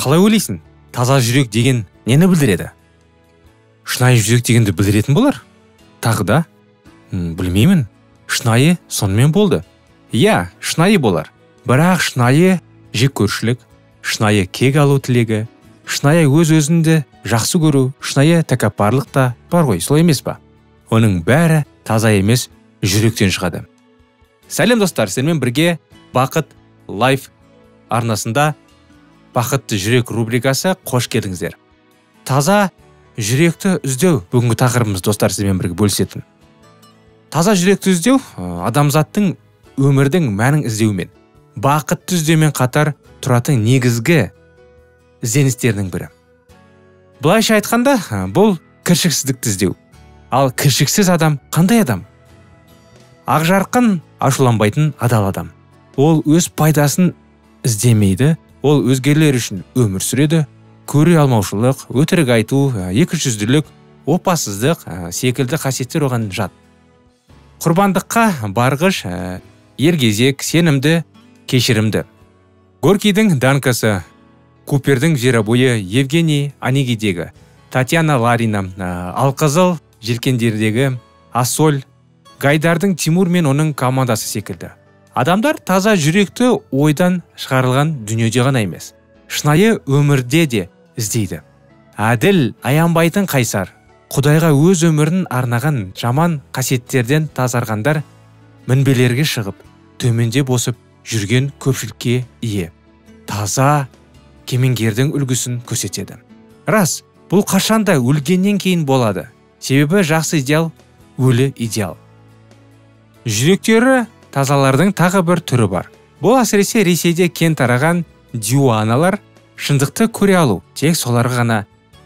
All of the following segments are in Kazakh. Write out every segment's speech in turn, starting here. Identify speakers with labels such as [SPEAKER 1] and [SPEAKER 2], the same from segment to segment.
[SPEAKER 1] Қалай ойлайсың, таза жүрек деген нені білдіреді? Шынайы жүрек дегенді білдіретін болар? Тағы да? Білмеймін. Шынайы сонымен болды. Иә, шынайы болар. Бірақ шынайы жеккөршілік, шынайы кек алу тілегі, шынайы өз-өзіңді жақсы көру, шынайы тәкаппарлық та бар ғой, солай емес па? Оның бәрі таза емес жүректен шығады. Сәлем достар, сенімен бірге Бақыт Лайф арнасында Бақытты жүрек рубрикасы, қош келдіңіздер. Таза жүректі іздеу бүгінгі тақырыбымыз, достар, сізбен бірге бөлісетін. Таза жүректі іздеу адамзаттың өмірдің мәнін іздеумен, бақытты іздеумен қатар тұратын негізгі ізденістерінің бірі. Былайша айтқанда, бұл кіршіксіздікті іздеу. Ал кіршіксіз адам қандай адам? Ақжарқын, ашуланбайтын адал адам. Ол өз пайдасын іздемейді, ол өзгелер үшін өмір сүреді. Көре алмаушылық, өтірік айту, екіжүзділік, опасыздық секілді қасиеттер оған жат. Құрбандыққа барғыш, елгезек, сенімді, кешірімді. Горькийдің Данкасы, Купердің Зверобойы, Евгений Онегиндегі, Татьяна Ларина, Алқызыл желкендердегі Ассоль, Гайдардың Тимур мен оның командасы секілді. Адамдар таза жүректі ойдан шығарылған дүниеде ғана емес, шынайы өмірде де іздейді. Әділ, аянбайтын қайсар, Құдайға өз өмірін арнаған жаман қасиеттерден тазарғандар мінбелерге шығып, төменде босып жүрген көпшілікке ие. Таза кемеңгердің үлгісін көрсетеді. Рас, бұл қашанда өлгеннен кейін болады. Себебі жақсы идеал, өлі идеал. Жүректері тазалардың тағы бір түрі бар. Бұл әсіресе Ресейде кең тараған диуаналар шындықты көре алу тек соларға ғана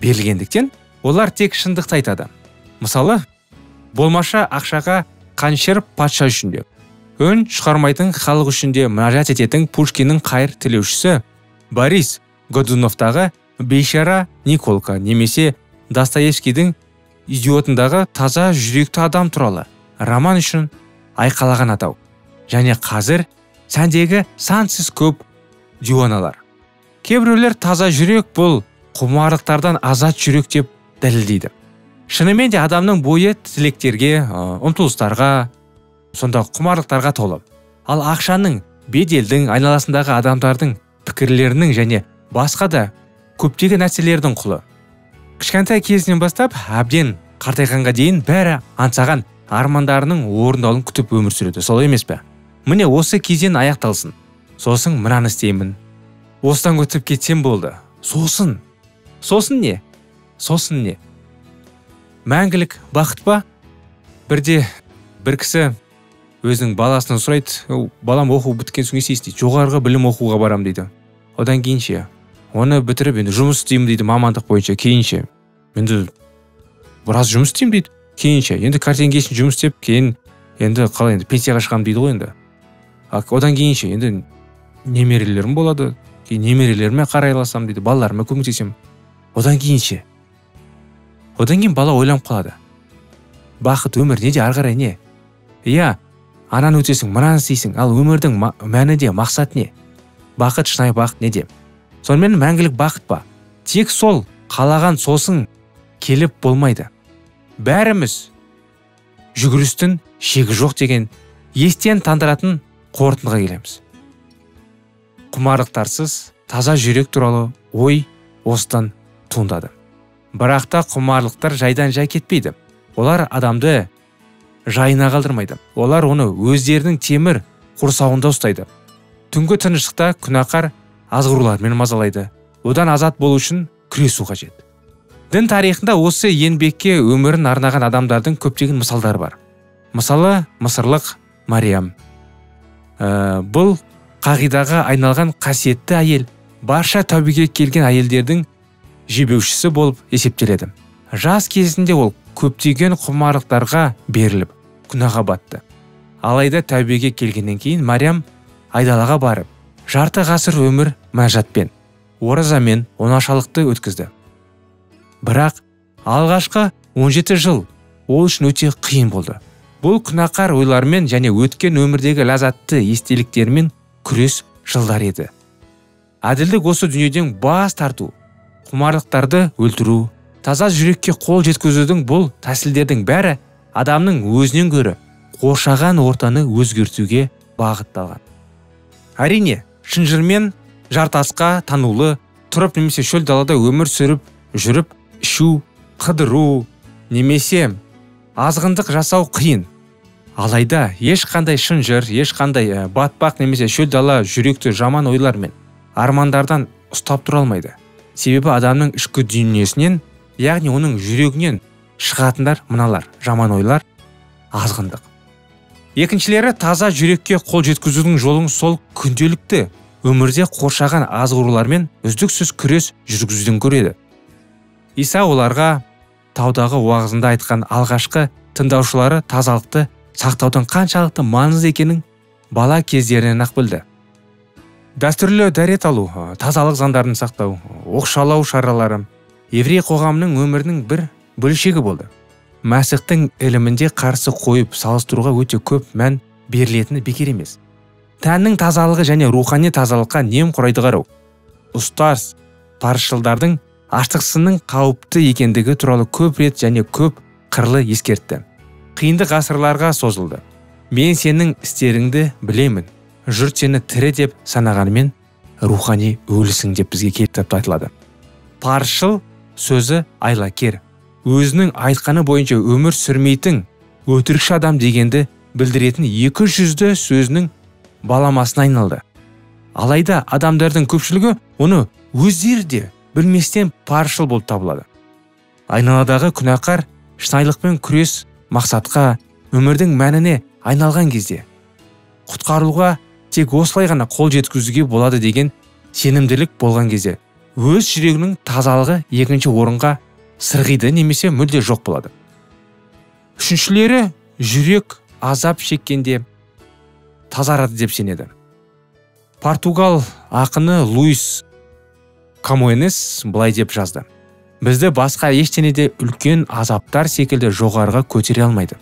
[SPEAKER 1] берілгендіктен, олар тек шындықты айтады. Мысалы, болмаша ақшаға қаншер патша үшін де, үн шығармайтын халық үшін де мінәжат ететін Пушкиннің қайыр тілеушісі Борис Годуновтағы бейшара Николка немесе Достоевскийдің идиотындағы таза жүректі адам туралы роман үшін айқалаған атау. Және қазір сәндегі сансыз көп диуаналар. Кейбіреулер таза жүрек бұл құмарлықтардан азат жүрек деп дәлелдейді. Шынымен де адамның бойы тілектерге, ұмтылыстарға, сонда құмарлықтарға толы. Ал ақшаның, беделдің, айналасындағы адамдардың пікірлерінің және басқа да көптеген нәрселердің құлы. Кішкентай кезінен бастап әбден қартайғанға дейін бәрі аңсаған армандарының орындалуын күтіп өмір сүреді. Солай емес пе? Міне осы кезең аяқталсын. Сосын мынаны істеймін. Осыдан өтіп кетсем болды. Сосын. Сосын не? Сосын не? Мәңгілік бақыт па? Бірде бір кісі өзінің баласынан сұрайды, балам оқу біткен соң не істейсің дейді. Жоғарғы білім оқуға барам дейді. Одан кейін ше, оны бітіріп енді жұмыс істеймін дейді мамандық бойынша, кейін ше. Енді біраз жұмыс істеймін дейді. Кейін ше, енді картинге шейін жұмыс істеп, кейін енді қалай енді пенсияға шығамын дейді ғой енді. Одан кейін ше, енді немерелерім болады, кейін немерелеріме қарайласам дейді, балаларыма көмектесемін. Одан кейін ше. Одан кейін бала ойланып қалады. Бақыт, өмір неде, ары қарай не? Иә, ананы өтесің, мынаны істейсің, ал өмірдің мәні де, мақсат не? Бақыт, шынайы бақыт неде? Сонымен мәңгілік бақыт па? Тек сол қалаған сосын келіп болмайды. Бәріміз жүгірістің шегі жоқ деген естен тандыратын қорытындыға келеміз. Құмарлықтарсыз таза жүрек туралы ой осыдан туындады. Бірақ та құмарлықтар жайдан жай кетпейді. Олар адамды жайына қалдырмайды. Олар оны өздерінің темір құрсауында ұстайды. Түнгі тыныштықта күнәқар азғырулармен мазалайды. Одан азат болу үшін күресу қажет. Дін тарихында осы еңбекке өмірін арнаған адамдардың көптеген мысалдары бар. Мысалы, мысырлық Мариям. Бұл қағидаға айналған қасиетті әйел барша тәубеге келген әйелдердің жебеушісі болып есептеледі. Жас кезінде ол көптеген құмарлықтарға беріліп, күнәға батты. Алайда тәубеге келгеннен кейін Мариям айдалаға барып, жарты ғасыр өмір мінәжатпен, оразамен оңашалықты өткізді. Бірақ алғашқы 17 жыл ол үшін өте қиын болды. Бұл күнәқар ойлармен және өткен өмірдегі ләззатты естеліктермен күрес жылдар еді. Әділдік осы дүниеден бас тарту, құмарлықтарды өлтіру, таза жүрекке қол жеткізудің бұл тәсілдердің бәрі адамның өзінен гөрі қоршаған ортаны өзгертуге бағытталған. Әрине, шынжырмен жартасқа танулы тұрып немесе шөл далада өмір сүріп жүріп, ішу, қыдыру немесе азғындық жасау қиын. Алайда ешқандай шынжыр, ешқандай батпақ немесе шөл дала жүректі жаман ойлар мен армандардан ұстап тұра алмайды. Себебі адамның ішкі дүниесінен, яғни оның жүрегінен шығатындар мыналар: жаман ойлар, азғындық. Екіншілері таза жүрекке қол жеткізудің жолын сол күнделікті өмірде қоршаған азғырулармен үздіксіз күрес жүргізуден көреді. Иса оларға таудағы уағызында айтқан алғашқы тыңдаушылары тазалықты сақтаудың қаншалықты маңызды екенін бала кездерінен-ақ білді. Дәстүрлі дәрет алу, тазалық заңдарын сақтау, оқшалау шаралары еврей қоғамының өмірінің бір бөлшегі болды. Мәсіхтің ілімінде қарсы қойып салыстыруға өте көп мән берілетіні бекер емес. Тәннің тазалығы және рухани тазалыққа немқұрайды қарау. Ұстаз паршылдардың аштықсының қауіпті екендігі туралы көп рет және көп қырлы ескертті. Қиындық ғасырларға созылды. Мен сенің істеріңді білемін. Жұрт сені тірі деп санағанымен рухани өлісің деп бізге кітапта айтылады. Паршыл сөзі айлакер, өзінің айтқаны бойынша өмір сүрмейтін өтірікші адам дегенді білдіретін екі жүзді сөзінің баламасына айналды. Алайда адамдардың көпшілігі оны өздері де білместен паршыл болып табылады. Айналадағы күнәқар шынайылықпен күрес мақсатқа, өмірдің мәніне айналған кезде құтқарылуға тек осылай ғана қол жеткізуге болады деген сенімділік болған кезде өз жүрегінің тазалығы екінші орынға сырғиды немесе мүлде жоқ болады. Үшіншілері жүрек азап шеккенде тазарады деп сенеді. Португал ақыны Луис Камоэнес былай деп жазды: бізді басқа ештеңе де үлкен азаптар секілді жоғарыға көтере алмайды.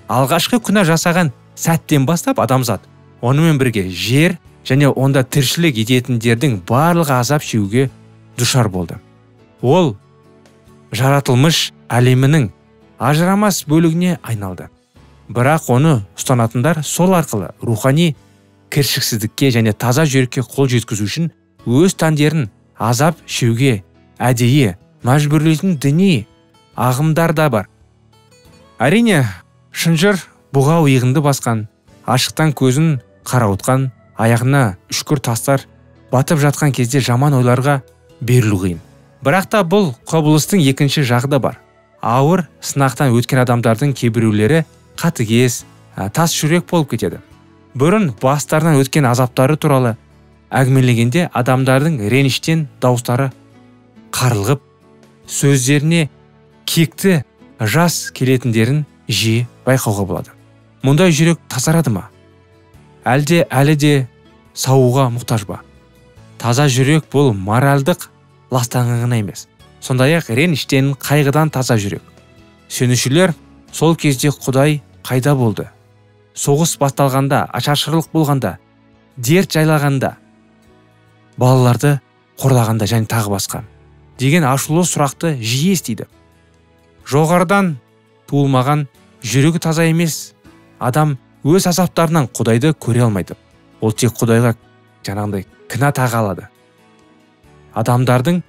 [SPEAKER 1] Алғашқы күнә жасаған сәттен бастап адамзат, онымен бірге жер және онда тіршілік ететіндердің барлығы азап шегуге душар болды. Ол жаратылмыш әлемінің ажырамас бөлігіне айналды. Бірақ оны ұстанатындар сол арқылы рухани кіршіксіздікке және таза жүрекке қол жеткізу үшін өз тәндерін азап шеуге әдейі мәжбүрлейтін діни ағымдар да бар. Әрине, шынжыр бұғау иығынды басқан, ашықтан көзін қарауытқан, аяғына үшкір тастар батып жатқан кезде жаман ойларға берілу қиын. Бірақ та бұл құбылыстың екінші жағы да бар. Ауыр сынақтан өткен адамдардың кейбіреулері қатыгез, тас жүрек болып кетеді. Бұрын бастарынан өткен азаптары туралы әңгімелегенде адамдардың реніштен дауыстары қарлығып, сөздеріне кекті жас келетіндерін жиі байқауға болады. Мұндай жүрек тазарады ма? Әлде әлі де сауға мұқтаж ба? Таза жүрек бұл моральдық ластанған ғана емес, сондай-ақ реніштен, қайғыдан таза жүрек. Сенушілер сол кезде Құдай қайда болды? Соғыс басталғанда, ашаршылық болғанда, дерт жайлағанда, балаларды қорлағанда және тағы басқа деген ашулы сұрақты жиі естиді. Жоғарыдан туылмаған, жүрегі таза емес адам өз азаптарынан Құдайды көре алмайды. Ол тек Құдайға жаңағындай кінә таға алады. Адамдардың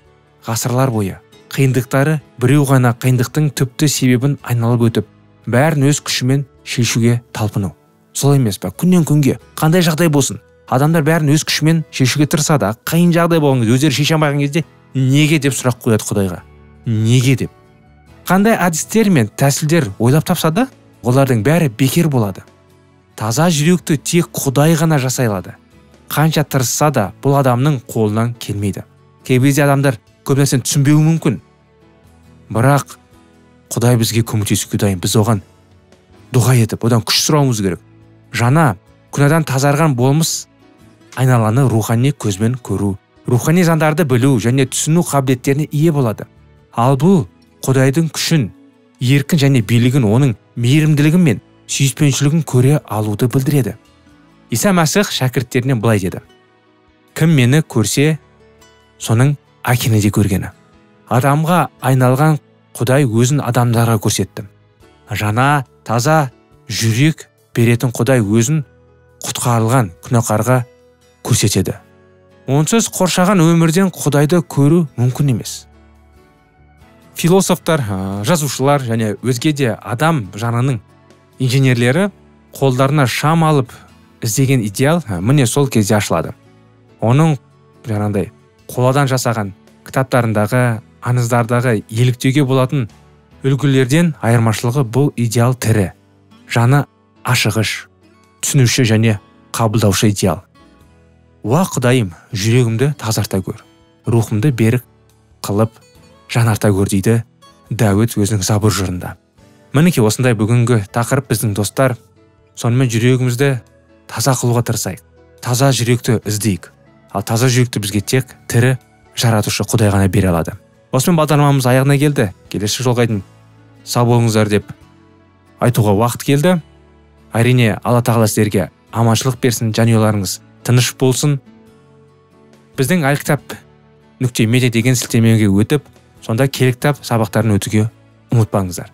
[SPEAKER 1] ғасырлар бойы қиындықтары біреу ғана қиындықтың түпті себебін айналып өтіп, бәрін өз күшімен шешуге талпыну. Солай емес пе? Күннен күнге қандай жағдай болсын, адамдар бәрін өз күшімен шешуге тырысады. Қиын жағдай болған кезде, өздері шеше алмаған кезде неге деп сұрақ қояды Құдайға. Неге деп? Қандай әдістер мен тәсілдер ойлап тапса да, олардың бәрі бекер болады. Таза жүректі тек Құдай ғана жасай алады. Қанша тырысса да, бұл адамның қолынан келмейді. Кей кезде адамдар көп нәрсені түсінбеуі мүмкін. Бірақ Құдай бізге көмектесуге дайын. Біз оған дұға етіп, одан күш сұрауымыз керек. Жаңа күнәдан тазарған болмыс айналаны рухани көзбен көру, рухани заңдарды білу және түсіну қабілеттеріне ие болады. Ал бұл Құдайдың күшін, еркін және билігін, оның мейірімділігі мен сүйіспеншілігін көре алуды білдіреді. Иса Мәсіх шәкірттеріне былай деді: кім мені көрсе, соның әкені де көргені. Адамға айналған Құдай өзін адамдарға көрсетті. Жаңа таза жүрек беретін Құдай өзін құтқарылған күнәқарға көрсетеді. Онсыз қоршаған өмірден Құдайды көру мүмкін емес. Философтар, жазушылар және өзге де адам жанының инженерлері қолдарына шам алып іздеген идеал міне сол кезде ашылады. Оның жаңағыдай қоладан жасаған кітаптарындағы, аңыздардағы еліктеуге болатын үлгілерден айырмашылығы бұл идеал тірі, жаны ашығыш, түсінуші және қабылдаушы идеал. Уа Құдайым, жүрегімді тазарта көр, рухымды берік қылып жанарта көр, дейді Дәуіт өзінің Забур жырында. Мінекей осындай бүгінгі тақырып біздің достар. Сонымен жүрегімізді таза қылуға тырысайық, таза жүректі іздейік. Ал таза жүректі бізге тек тірі жаратушы Құдай ғана бере алады. Осымен бағдарламамыз аяғына келді. Келесі жолға дейін сау болыңыздар деп айтуға уақыт келді. Әрине, Алла тағала сіздерге аманшылық берсін, жанұяларыңыз тыныш болсын. Біздің alkitab.media деген сілтемеге өтіп, сонда киелі кітап сабақтарын өтуге ұмытпаңыздар.